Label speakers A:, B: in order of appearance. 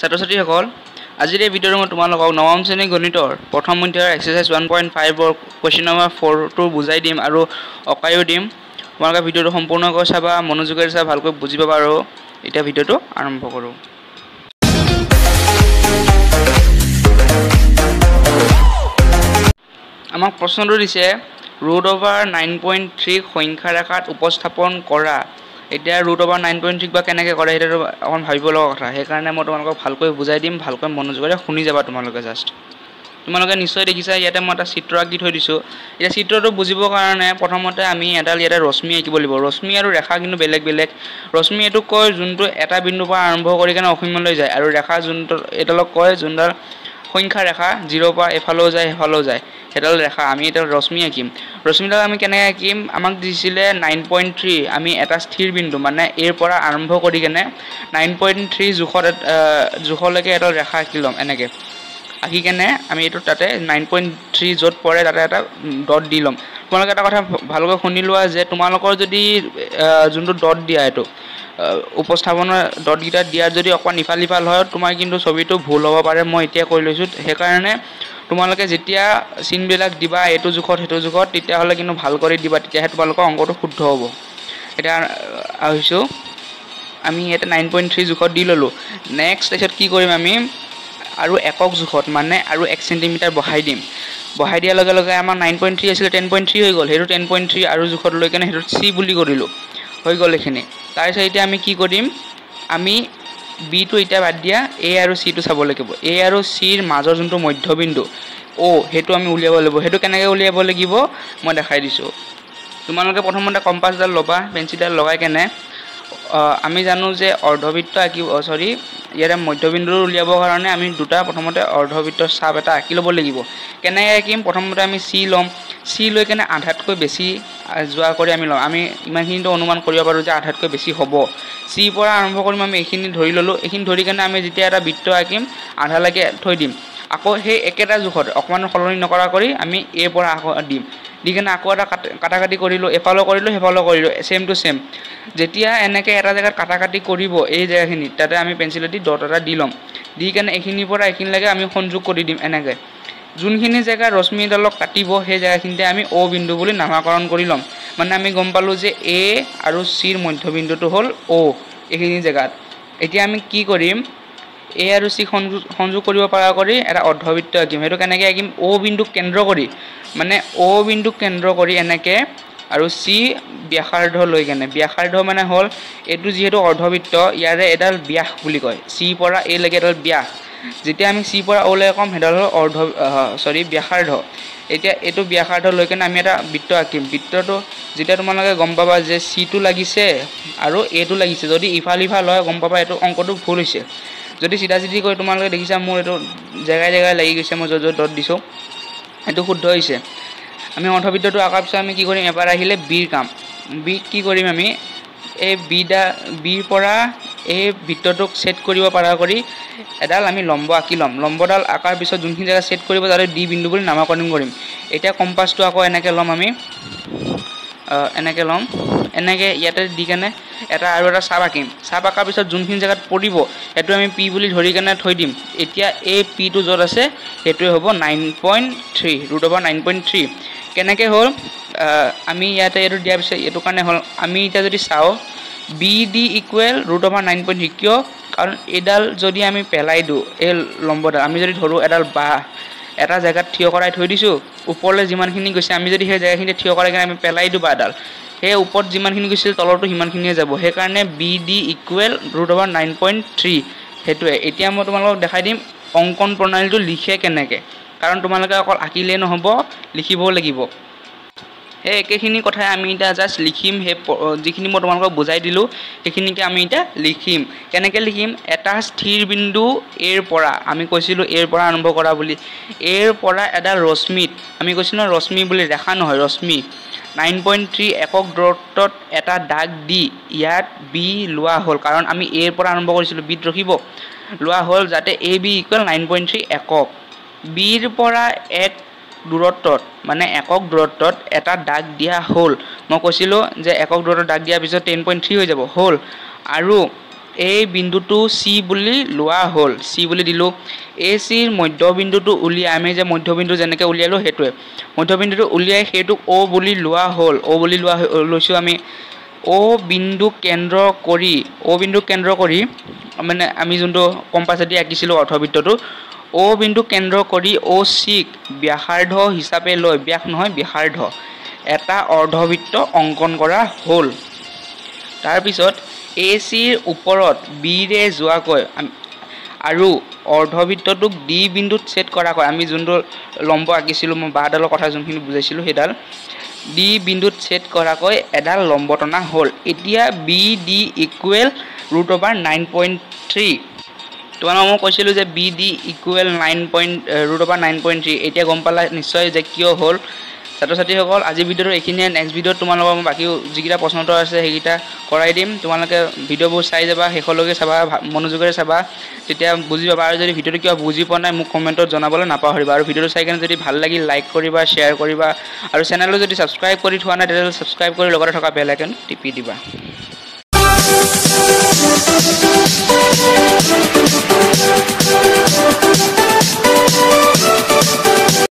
A: ছাত্ৰ ছাত্ৰীসকল, আজিৰ এই ভিডিঅ'টো মই তোমালোকক নৱম শ্ৰেণীৰ গণিতৰ প্ৰথম অধ্যায়ৰ এক্সাৰচাইজ 1.5ৰ কুৱেশ্যন নম্বৰ 4টো বুজাই দিম আৰু অঁকায়ো দিম। তোমালোকে ভিডিঅ'টো সম্পূৰ্ণকৈ চাবা, মনোযোগেৰে চাবা, ভালকৈ বুজি পাবা। আৰু এতিয়া ভিডিঅ'টো আৰম্ভ কৰোঁ। আমাক প্ৰশ্নটো দিছে ৰুট অভাৰ 9.3 সংখ্যা ৰেখাত উপস্থাপন কৰা। এতিয়া ৰুট অভাৰ 9.3 বা কেনেকৈ কৰে সেইটো অকণ ভাবিব লগা কথা, সেইকাৰণে মই তোমালোকক ভালকৈ বুজাই দিম, ভালকৈ মনোযোগেৰে শুনি যাবা। তোমালোকে জাষ্ট তোমালোকে নিশ্চয় দেখিছা ইয়াতে মই এটা চিত্ৰ আঁকি থৈ দিছোঁ। এতিয়া চিত্ৰটো বুজিবৰ কাৰণে প্ৰথমতে আমি এডাল ইয়াতে ৰশ্মি আঁকিব লাগিব। ৰশ্মি আৰু ৰেখা কিন্তু বেলেগ বেলেগ। ৰশ্মি এইটোক কয় যোনটো এটা বিন্দুৰ পৰা আৰম্ভ কৰি কেনে অসীমলৈ যায়, আৰু ৰেখা যোনটো এইডালক কয় যোনডাল সংখ্যা ৰেখা, জিৰ'ৰ পৰা এফালেও যায় সেইফালেও যায়, সেইডাল ৰেখা। আমি এতিয়া ৰশ্মি আঁকিম। ৰশ্মিডাল আমি কেনেকৈ আঁকিম? আমাক দিছিলে 9.3। আমি এটা স্থিৰ বিন্দু মানে এৰ পৰা আৰম্ভ কৰি কেনে 9.3 জোখত জোখলৈকে এডাল ৰেখা আঁকি ল'ম। এনেকৈ আঁকি কেনে আমি এইটো তাতে 9.3 য'ত পৰে তাতে এটা ডট দি ল'ম। তোমালোকে এটা কথা ভালকৈ শুনি লোৱা যে তোমালোকৰ যদি যোনটো ডট দিয়া এইটো উপস্থাপনৰ ডটকেইটা দিয়াৰ যদি অকণমান ইফাল সিফাল হয়, তোমাৰ কিন্তু ছবিটো ভুল হ'ব পাৰে। মই এতিয়া কৈ লৈছোঁ, সেইকাৰণে তোমালোকে যেতিয়া চিনবিলাক দিবা এইটো জোখত সেইটো জোখত, তেতিয়াহ'লে কিন্তু ভাল কৰি দিবা, তেতিয়াহে তোমালোকৰ অংকটো শুদ্ধ হ'ব। এতিয়া আহিছোঁ আমি ইয়াতে 9.3 জোখত দি ল'লোঁ। নেক্সট তাৰপিছত কি কৰিম আমি আৰু একক জোখত মানে আৰু 1 চেণ্টিমিটাৰ বঢ়াই দিম। বঢ়াই দিয়াৰ লগে লগে আমাৰ 9.3 আছিলে 10.3 হৈ গ'ল। সেইটো 10.3 আৰু জোখত লৈ কেনে সেইটো চি বুলি কৰিলোঁ, হৈ গ'ল এইখিনি। তাৰপিছত এতিয়া আমি কি কৰিম, আমি বিটো এতিয়া বাদ দিয়া, এ আৰু চিটো চাব লাগিব। এ আৰু চিৰ মাজৰ যোনটো মধ্যবিন্দু অ', সেইটো আমি উলিয়াব লাগিব। সেইটো কেনেকৈ উলিয়াব লাগিব মই দেখাই দিছোঁ। তোমালোকে প্ৰথমতে কম্পাছডাল ল'বা, পেঞ্চিলডাল লগাই কেনে আমি জানো যে অৰ্ধবৃত্ত আঁকিব, চৰি ইয়াতে মধ্যবিন্দু উলিয়াবৰ কাৰণে আমি দুটা প্ৰথমতে অৰ্ধবৃত্ত চাপ এটা আঁকি ল'ব লাগিব। কেনেকৈ আঁকিম? প্ৰথমতে আমি চি ল'ম। চি লৈ কেনে আধাতকৈ বেছি যোৱা কৰি আমি ল'ম। আমি ইমানখিনিতো অনুমান কৰিব পাৰোঁ যে আধাতকৈ বেছি হ'ব। চিৰ পৰা আৰম্ভ কৰিম আমি, এইখিনি ধৰি ল'লোঁ। এইখিনি ধৰি কেনে আমি যেতিয়া এটা বৃত্ত আঁকিম আধালৈকে থৈ দিম। আকৌ সেই একেটা জোখত অকণমান সলনি নকৰা কৰি আমি এৰ পৰা আকৌ দিম, দি কেনে আকৌ এটা কাটা কাটি কৰিলোঁ, এফালেও কৰিলোঁ সেইফালেও কৰিলোঁ, ছেম টু ছেম। যেতিয়া এনেকৈ এটা জেগাত কাটা কাটি কৰিব এই জেগাখিনিত, তাতে আমি পেঞ্চিলেদি ডট এটা দি ল'ম। দি কেনে এইখিনিৰ পৰা এইখিনিলৈকে আমি সংযোগ কৰি দিম। এনেকৈ যোনখিনি জেগা ৰশ্মিডালক কাটিব সেই জেগাখিনিতে আমি অ' বিন্দু বুলি নামাকৰণ কৰি ল'ম। মানে আমি গম পালোঁ যে এ আৰু চিৰ মধ্যবিন্দুটো হ'ল অ' এইখিনি জেগাত। এতিয়া আমি কি কৰিম, এ আৰু চি সংযোগ কৰিব পৰা কৰি এটা অৰ্ধবৃত্ত আঁকিম। সেইটো কেনেকৈ আঁকিম? অ' বিন্দুক কেন্দ্ৰ কৰি, মানে অ' বিন্দুক কেন্দ্ৰ কৰি এনেকৈ আৰু চি ব্যাসাৰ্ধ লৈ কেনে, ব্যাসাৰ্ধ মানে হ'ল এইটো যিহেতু অৰ্ধবৃত্ত ইয়াৰে এডাল ব্যাস বুলি কয়, চিৰ পৰা এ লৈকে এডাল ব্যাস। যেতিয়া আমি চিৰ পৰা অ' লৈকে ক'ম সেইডাল হ'ল অৰ্ধ চৰি ব্যাসাৰ্ধ। এতিয়া এইটো ব্যাসাৰ্ধ লৈ কেনে আমি এটা বৃত্ত আঁকিম। বৃত্তটো যেতিয়া তোমালোকে গম পাবা যে চিটো লাগিছে আৰু এটো লাগিছে, যদি ইফাল সিফাল হয় গম পাবা এইটো অংকটো ভুল হৈছে। যদি চিধা চিধি কৰি তোমালোকে দেখিছা মোৰ এইটো জেগাই জেগাই লাগি গৈছে, মই য'ত য'ত ডট দিছোঁ সেইটো শুদ্ধ হৈছে। আমি অৰ্ধবৃত্তটো আঁকাৰ পিছত আমি কি কৰিম, এবাৰ আহিলে বিৰ কাম। বিত কি কৰিম আমি, এই বিৰ পৰা এই বৃত্তটোক ছেট কৰিব পৰা কৰি এডাল আমি লম্ব আঁকি ল'ম। লম্বডাল আঁকাৰ পিছত যোনখিনি জেগা ছেট কৰিব তাতে ডি বিন্দু বুলি নামাকৰণ কৰিম। এতিয়া কম্পাছটো আকৌ এনেকৈ ল'ম আমি, এনেকৈ ল'ম, এনেকৈ ইয়াতে দি কেনে এটা আৰু এটা চাপ আঁকিম। চাপ আঁকাৰ পিছত যোনখিনি জেগাত পৰিব সেইটো আমি পি বুলি ধৰি কেনে থৈ দিম। এতিয়া এই পিটো য'ত আছে সেইটোৱে হ'ব 9.3, ৰুট অভাৰ 9.3। কেনেকৈ হ'ল আমি ইয়াতে এইটো দিয়াৰ পিছত এইটো কাৰণে হ'ল। আমি এতিয়া যদি চাওঁ B D equal root over 9.3, কিয়? কাৰণ এইডাল যদি আমি পেলাই দিওঁ, এই লম্বডাল আমি যদি ধৰোঁ এডাল বাঁহ এটা জেগাত থিয় কৰাই থৈ দিছোঁ, ওপৰলৈ যিমানখিনি গৈছে আমি যদি সেই জেগাখিনিতে থিয় কৰাই কেনে আমি পেলাই দিওঁ বাঁহডাল, সেই ওপৰত যিমানখিনি গৈছিল তলতো সিমানখিনিয়ে যাব। সেইকাৰণে B D equal root over 9.3 সেইটোৱে। এতিয়া মই তোমালোকক দেখাই দিম অংকন প্ৰণালীটো লিখে কেনেকৈ, কাৰণ তোমালোকে অকল আঁকিলেই নহ'ব, লিখিবও লাগিব। সেই একেখিনি কথাই আমি এতিয়া জাষ্ট লিখিম। সেই যিখিনি মই তোমালোকক বুজাই দিলোঁ সেইখিনিকে আমি এতিয়া লিখিম। কেনেকৈ লিখিম? এটা স্থিৰ বিন্দু এৰ পৰা, আমি কৈছিলোঁ এৰ পৰা আৰম্ভ কৰা বুলি, এৰ পৰা এডাল ৰশ্মিত, আমি কৈছিলোঁ ৰশ্মি বুলি, ৰেখা নহয় ৰশ্মি, 9.3 একক দূৰত্বত এটা দাগ দি ইয়াত বি লোৱা হ'ল, কাৰণ আমি এৰ পৰা আৰম্ভ কৰিছিলোঁ, বিত ৰখিব লোৱা হ'ল যাতে এ বি ইকুৱেল 9.3 একক। বিৰ পৰা এক দূৰত্বত মানে একক দূৰত্বত এটা দাগ দিয়া হ'ল। মই কৈছিলোঁ যে একক দূৰত্বত দাগ দিয়াৰ পিছত 10.3 হৈ যাব, হ'ল। আৰু এই বিন্দুটো চি বুলি লোৱা হ'ল, চি বুলি দিলোঁ। এ চিৰ মধ্যবিন্দুটো উলিয়াই আমি যে মধ্যবিন্দু যেনেকৈ উলিয়ালোঁ সেইটোৱে মধ্যবিন্দুটো উলিয়াই সেইটোক অ' বুলি লোৱা হ'ল, অ' বুলি লোৱা লৈছোঁ আমি। অ' বিন্দু কেন্দ্ৰ কৰি, অ' বিন্দু কেন্দ্ৰ কৰি মানে আমি যোনটো কম্পাছেদি আঁকিছিলোঁ অৰ্ধবৃত্তটো, অ' বিন্দু কেন্দ্ৰ কৰি অ' চিক ব্যাসাৰ্ধ হিচাপে লৈ, ব্যাস নহয় ব্যাসাৰ্ধ, এটা অৰ্ধবৃত্ত অংকন কৰা হ'ল। তাৰপিছত এ চিৰ ওপৰত বিৰে যোৱাকৈ আৰু অৰ্ধবৃত্তটোক ডি বিন্দুত ছেদ কৰাকৈ, আমি যোনটো লম্ব আঁকিছিলোঁ, মই বাঁহডালৰ কথা যোনখিনি বুজাইছিলোঁ সেইডাল ডি বিন্দুত ছেদ কৰাকৈ এডাল লম্ব টনা হ'ল। এতিয়া B D equal root over 9.3। তোমালোকক মই কৈছিলোঁ যে B D equal root over 9.3। এতিয়া গম পালা নিশ্চয় যে কিয় হ'ল। ছাত্ৰ ছাত্ৰীসকল, আজিৰ ভিডিঅ'টো এইখিনিয়ে। নেক্সট ভিডিঅ'ত তোমালোকৰ মই বাকী যিকেইটা প্ৰশ্ন উত্তৰ আছে সেইকেইটা কৰাই দিম। তোমালোকে ভিডিঅ'বোৰ চাই যাবা, শেষলৈকে চাবা, মনোযোগেৰে চাবা, তেতিয়া বুজি পাবা। আৰু যদি ভিডিঅ'টো কিবা বুজি পোৱা নাই মোক কমেণ্টত জনাবলৈ নাপাহৰিবা। আৰু ভিডিঅ'টো চাই কিনে যদি ভাল লাগিল লাইক কৰিবা, শ্বেয়াৰ কৰিবা, আৰু চেনেলটো যদি ছাবস্ক্ৰাইব কৰি থোৱা নাই তেতিয়াহ'লে ছাবস্ক্ৰাইব কৰি লগতে থকা বেল আইকন টিপি দিবা।